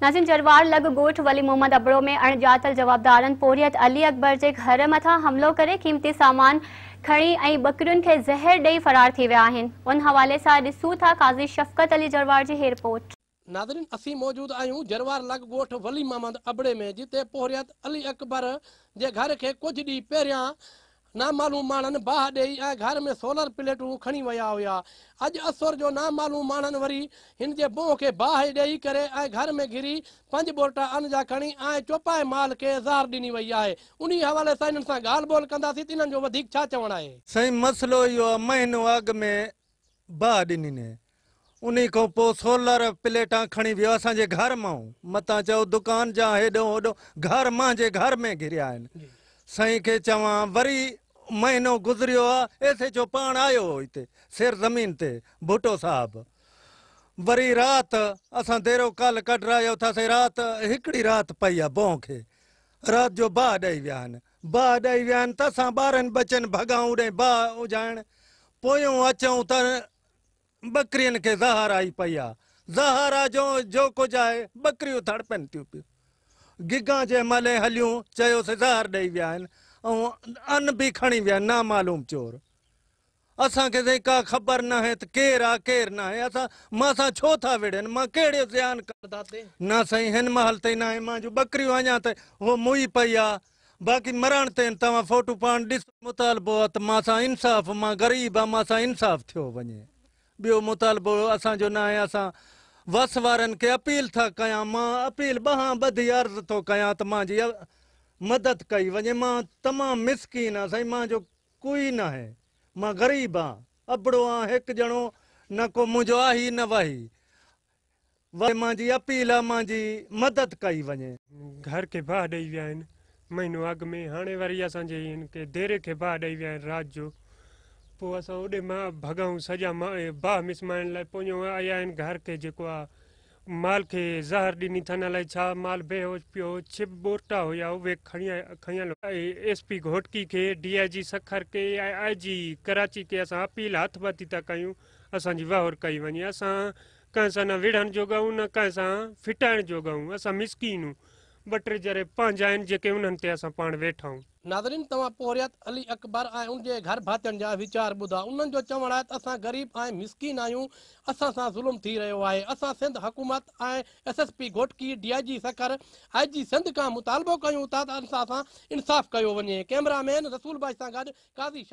ناظرين جروار لڳ ڳوٺ ولي محمد ابڙو ۾ اڻڄاتل جوابدارن پورهيت علي اڪبر جي گهر مٿان حملو ڪري قيمتي سامان کڻي ۽ ٻڪرين کي زهر ڏئي فرار ٿي ويا آهن ان حوالي سان ڏسون ٿا قاضي شفقت علي جروار جي هي رپورٽ. ناظرين اسين موجود آهيون جروار لڳ ڳوٺ ولي محمد ابڙي ۾ جتي پورهيت علي اڪبر جي گهر کي ڪجهه ڏينهن پهريان نامعلوم ماڻهن باهه ڏئي ۽ گهر ۾ سولر پليٽون کڻي ويا هيا. اڄ اسر جو نامعلوم ماڻهن وري هن جي بونهه کي باهه ڏئي ڪري ۽ گهر ۾ گهري پنج ٻورٽا ان جا کڻي ۽ چوپائي مال کي زهر ڏني وئي آهي. انهي حوالي سان انهن سان ڳالهه ٻولهه ڪنداسين ته انهن جو وڌيڪ ڇا چوڻ آهي. سائين مسئلو اهو آ مهينو اڳ ۾ باهه ڏني ني انهي کان پوء سولر پليٽان کڻي ويو اسان جي گهر مان متان چئو دڪان جا هيڏو هوڏو گهر مانجي گهر ۾ گهريا آهن سائين کي چوان وري مهينو گذريو آ ايس ايڇ او پاڻ آيو هو هتي سر زمين تي ڀٽو صاحب وري رات اسان ديرو ڪالهه ڪڍرايو ٿاسين رات هڪڙي رات پئي آ بونهه کي رات جو باهه ڏئي ويا آهن باهه ڏئي ويا آهن ته اسان ٻارن ٻچن ڀڳائون اڏائين باهه اجهائڻ پويون اچون ته ٻڪرين کي زهر آئي پئي آ. زهر آ جو جو ڪجهه آهي، ٻڪريون تڙپن ٿيون پيون. گگان جنهن مهل هليون، چيوسين زهر ڏئي ويا آهن ۽ ان به کڻي ويا آهن نامعلوم چور. اسان کي سائين ڪا خبر ناهي ته ڪير آ ڪير ناهي. اسان مان سان ڇو ٿا وڙهن، مان ڪهڙو زيان ڪيو. نه سائين هن مهل تائين ناهي، مان جون ٻڪريون اڃا تائين هو موئي پئي آ. باقي مرڻ تي آهن، توهان فوٽو پاڻ ڏسو. مطالبو آ ته مان سان انصاف، مان غريب آ مان سان انصاف ٿيو وڃي. ٻيو مطالبو اسان جو ناهي، اسان وس وارن کي اپيل ٿا ڪيان، مان اپيل ٻانهن ٻڌي عرض ٿو ڪيان ته مان جي مدد ڪئي وڃي، مان تمام مسڪين آ سائين، مان جو ڪوئي ناهي، مان غريب آ، ابڙو آ هڪ ڄڻو، نه ڪو منهنجو آهي نه واهي. وي مان جي اپيل آ مان جي مدد ڪئي وڃي. گهر کي باهه ڏئي ويا آهن مهينو اڳ ۾ هاڻي وري اسان جي هن کي ديري کي باهه ڏئي ويا آهن رات جو پوء اسان اوڏي مان ڀڳائون سڄا باهه مسمائڻ لاء پويون آيا آهن گهر کي جيڪو آ مال کي زهر ڏني ٿن الائي ڇا مال بيهوش پيو هو ڇهه ٻورٽا هيا اهي کڻي کنيل ايس پي گهوٽڪي کي ڊي I جي سکر کي ۽ آء جي ڪراچي کي اسان اپيل هٿ ٻڌي ٿا ڪيون اسان جي واهر ڪئي وڃي اسان ڪنهن سان نه وڙهڻ جوڳا آهيون نه ڪنهن سان ڦٽائڻ جوڳا آهيون، اسان مسڪين آهيون، ٻه ٽي ذري پنهنجا آهن جيڪي انهن تي اسان پاڻ ويٺا آهيون. ناظرين توهان پورهيت علي اڪبر ۽ ان جي گهر ڀاتين جا ويچار ٻڌا انهن جو چوڻ آهي ته اسان غريب ۽ مسڪين آهيون اسان سان ظلم ٿي رهيو آهي اسان سنڌ حڪومت ۽ S S P Ghotki D I G Sukkur I جي سنڌ کان مطالبو ڪيون ٿا ته اسان سان انصاف ڪيو وڃي ڪئميرا مين رسول بخش سان گڏ قاضي شفقت.